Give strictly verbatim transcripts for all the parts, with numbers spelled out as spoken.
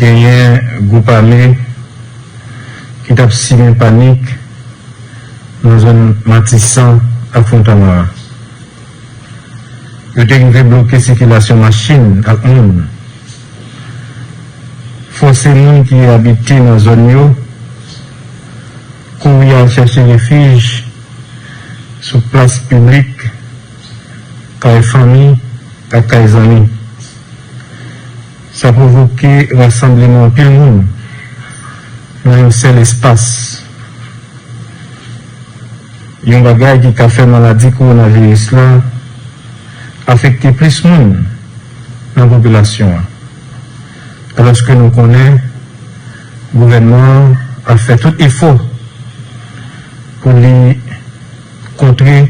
Genyen gwoup ame ki t ap simen panik nan zòn Matisan ak Fontamara. Yo te rive bloke sikilasyon machin ak moun, fòse moun ki abite nan zòn yo kouri al chèche refij sou plas piblik, kay fanmi ak kay zanmi. Sa pwovoke rasanbleman anpil moun nan yon sèl espas. Yon bagay ki ka fè maladi kowonaviris la afekte plis moun nan popilasyon an. Alòske nou konnen gouvènman an ap fè tout efò pou li kontre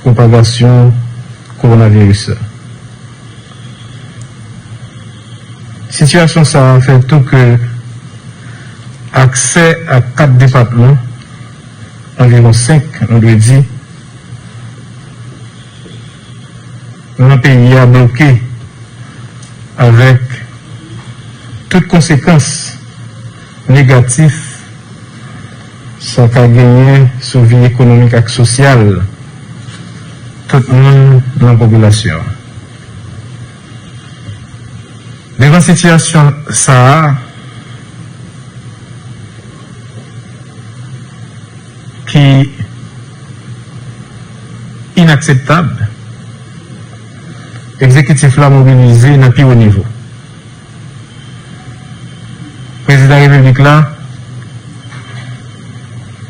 pwopagasyon kowonaviris la. Sitiyasyon sa a fè tou ke aksè a kat depatman, anviwon senk, nou dwe di, nan peyi a bloke, avèk tout konsekans negatif sa ka genyen sou vi ekonomik ak sosyal tout moun nan popilasyon an. Devan sitiyasyon sa a ki inakseptab, egzekitif la mobilize nan pi wo nivo. Prezidan Repiblik la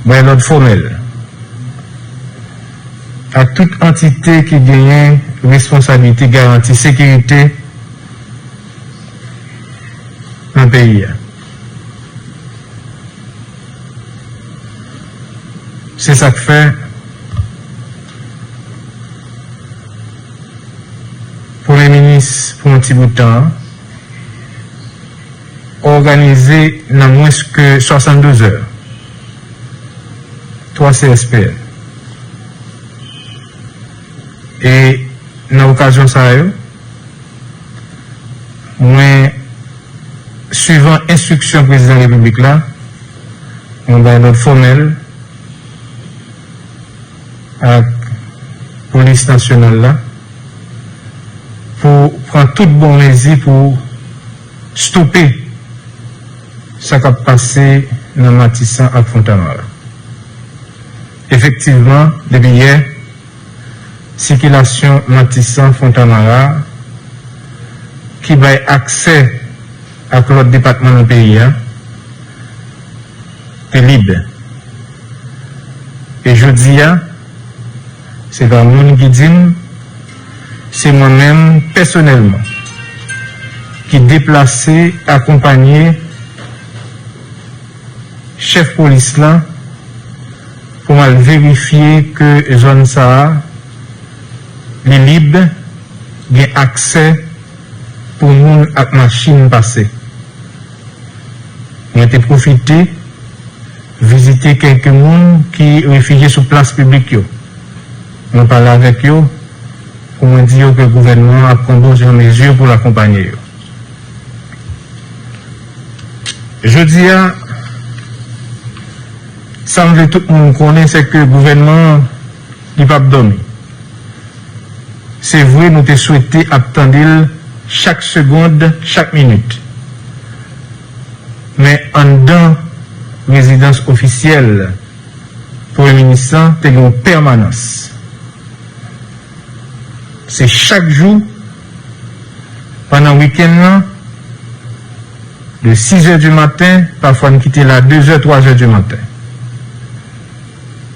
bay lòd fòmèl ak tout antite ki genyen responsablite garanti sekirite nan peyi a. Se sa k fè Premye Minis, pou yon ti bout tan an, òganize nan mwens ke swasanndouz è twa C S P N. E nan okazyon sa yo, mwen, swivan enstriksyon Prezidan Repiblik la, mwen bay lòd fòmèl ak Polis Nasyonal la pou pran tout bon mezi pou stope sa k ap pase nan Matisan ak Fontamara. Efektivman, depi yè, sikilasyon Matisan Fontamara ki bay aksè ak lòt depatman nan peyi a te lib. E jodi a, se pa moun ki di m, se mwen menm pèsonèlman ki deplase akonpanye chèf polis la pou m al verifye ke zòn sa a li lib, gen aksè pou moun ak machin pase. Mwen te pwofite vizite kèlke moun ki refijye sou plas piblik yo. Mwen pale avèk yo pou mwen di yo ke gouvènman an ap pran bon jan mezi pou l akonpanye yo. Jodi a, sa m vle tout moun konnen, se ke gouvènman an, li p ap dòmi. Se vre, nou te swete ap tande l chak segond, chak minit. Men anndan rezidans ofisyèl Premye Minis lan, te gen yon pèmanans. Se chak jou, pandan wikenn nan, de sis è di maten, pafwa n kite la de zè, twa zè di maten.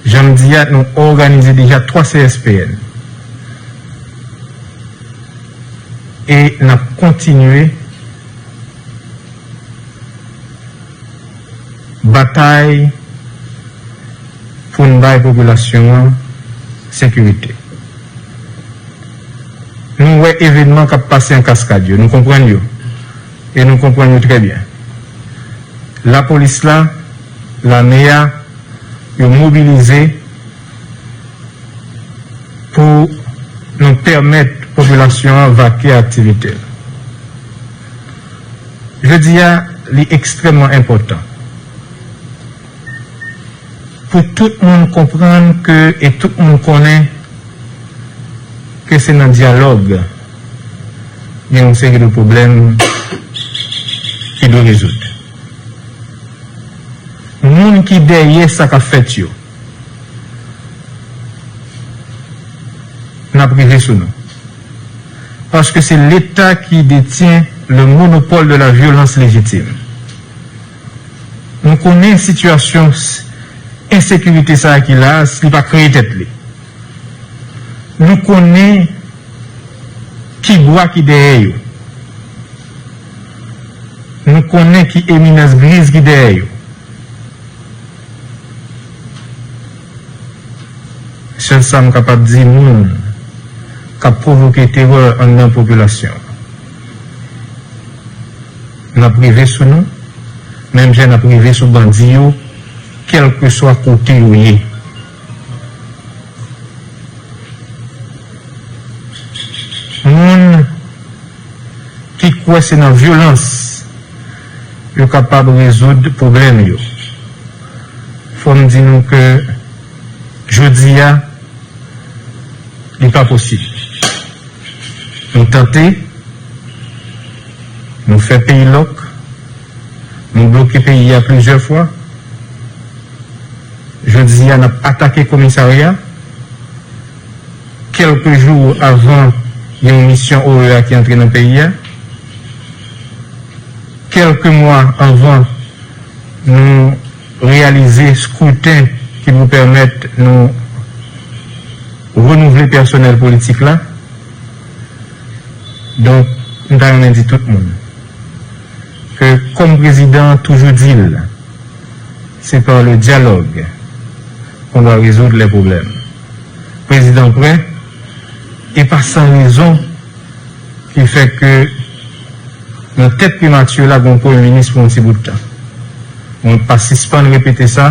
Jan m di a, nou òganize deja twa C S P N. E n ap kontinye batay pou n bay popilasyon an sekirite. Nou wè evènman k ap pase an kaskad yo, nou konprann yo. E nou konprann yo trè byen. Lapolis la, lame a, yo mobilize pou nou pèmèt popilasyon an vake aktivite l. Jodi a, li ekstrèmman enpòtan pou tout moun konprann ke, e tout moun konnen ke se nan dyalòg gen yon seri de pwoblèm ki dwe rezoud. Moun ki dèyè sa k ap fèt yo, n ap rive sou nou. Paske se Leta ki detyen le monopole de la violence légitime. Nou konnen sitiyasyon s-, ensekirite sa a ki la a, li pa kreye tèt li. Nou konnen ki bwa ki dèyè yo. Nou konnen ki eminans griz ki dèyè yo. Sèl sa m kapab di moun k ap pwovoke terè anndan popilasyon an. N ap rive sou nou, menm jan n ap rive sou bandi yo, kèlkeswa kote yo ye. Moun ki kwè se nan vyolans yo kapab rezoud pwoblèm yo. Fò m di nou ke jodi a, li pa posib. Nou tante, nou fè peyi lòk, nou bloke peyi a plizyè fwa. Jodi a, n ap atake komisarya. Kèlke jou avan yon misyon O E A ki antre nan peyi a, kèlke mwa avan nou reyalize skriten ki pou pèmèt nou renouvle pèsonèl politik la. Donk, m ta renmen di tout moun ke, kòm prezidan an toujou di l, c'est par le dialogue qu'on doit résoudre les problèmes. Prezidan prè, e pa san rezon ki fè ke nan tèt primati la gen yon premye minis pou yon ti bout tan. Mwen pa sispann repete sa,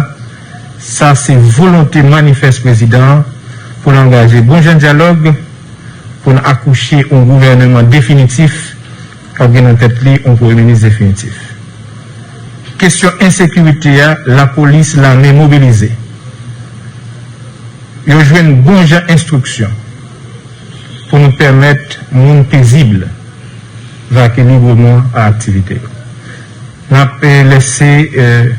sa se volonte manifès prezidan an pou l angaje bon jan dyalòg pou n akouche yon gouvèneman definitif k ap gen nan tèt li yon premye minis definitif. Kesyon ensekirite a, lapolis, lame mobilize. Yo jwenn bon jan enstriksyon pou nou pèmèt moun pezib vake libreman a aktivite yo. N ap, eh, lèse, eh,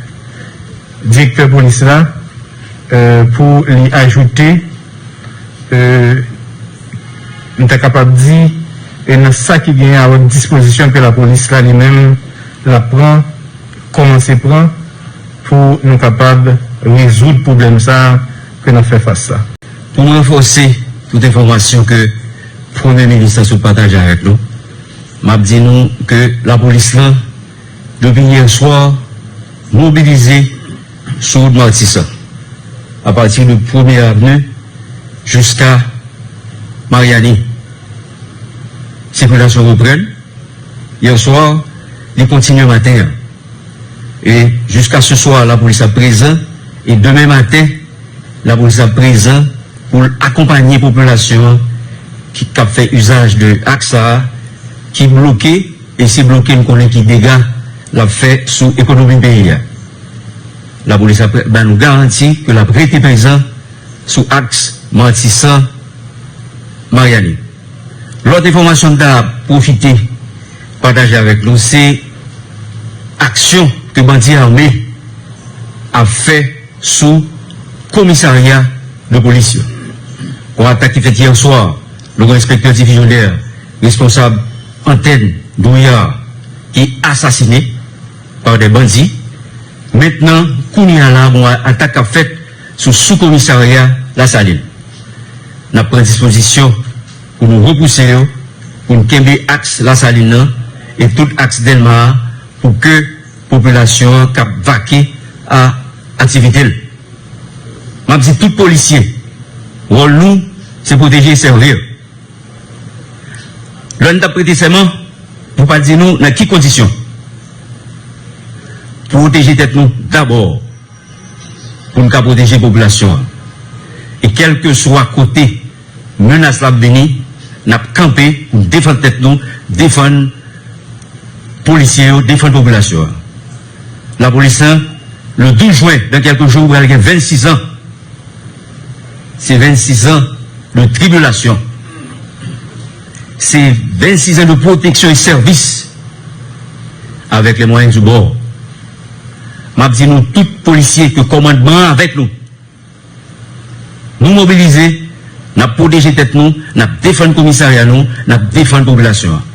direktè polis la, eh, pou li ajoute, eh, m ta kapab di, eh, nan sa ki genyen avèk dispozisyon ke lapolis la li menm l ap pran, kòmanse pran pou nou kapab rezoud pwoblèm sa a ke n ap fè fas la. Pou m ranfòse tout enfòmasyon ke Premye Minis la sot pataje avèk nou, m ap di nou ke lapolis la, depi yè swa, mobilize sou wout Matisan, apati de Premye Avni jiska Maryani. Sikilasyon reprann. Yè swa, li kontinye maten an. E jiska se swa, lapolis ap prezan. E demen maten, lapolis ap prezan pou l akonpanye popilasyon an ki, k ap fè izaj de aks sa a, ki bloke, e se bloke n konnen ki dega l ap fè sou ekonomi peyi a. Lapolis ap ba nou garanti ke l ap rete prezan sou aks Matisan, Maryani. Lòt enfòmasyon m ta pwofite pataje avèk nou, se aksyon ke bandi ame ap fè sou komisarya de polis yo. Yon atak ki fèt yè swa, lè yon enspektè divizyon dè, responsab antèn Drouillard, ki asasine pa de bandi. Mentnan, kounye a la, gon atak k ap fèt sou soukomisarya Lasalin. N ap pran dispozisyon pou nou repouse yo, pou n kenbe aks Lasalin nan e tout aks Dèlma a pou ke popilasyon an k ap vake a aktivite l. M ap di tout polisye, wòl nou, se pwoteje e sèvi. Lè n t ap prete sèman, nou pa di nou nan ki kondisyon. Pwoteje tèt nou dabò pou n ka pwoteje popilasyon an. E kèlkeswa kote menas la ap vini, n ap kanpe pou n defann tèt nou, defann Polisye yo defann popilasyon an. Lapolis lan, le douz jwen, dans quelques jours, pral gen vennsis an. Se vennsis an de tribilasyon. Se vennsis an de pwoteksyon e sèvis avec les moyens du bord. M ap di nou tout polisye ke kòmandman an avèk nou. Nou mobilize, n ap pwoteje tèt nou, n ap defann komisarya nou, n ap defann popilasyon an.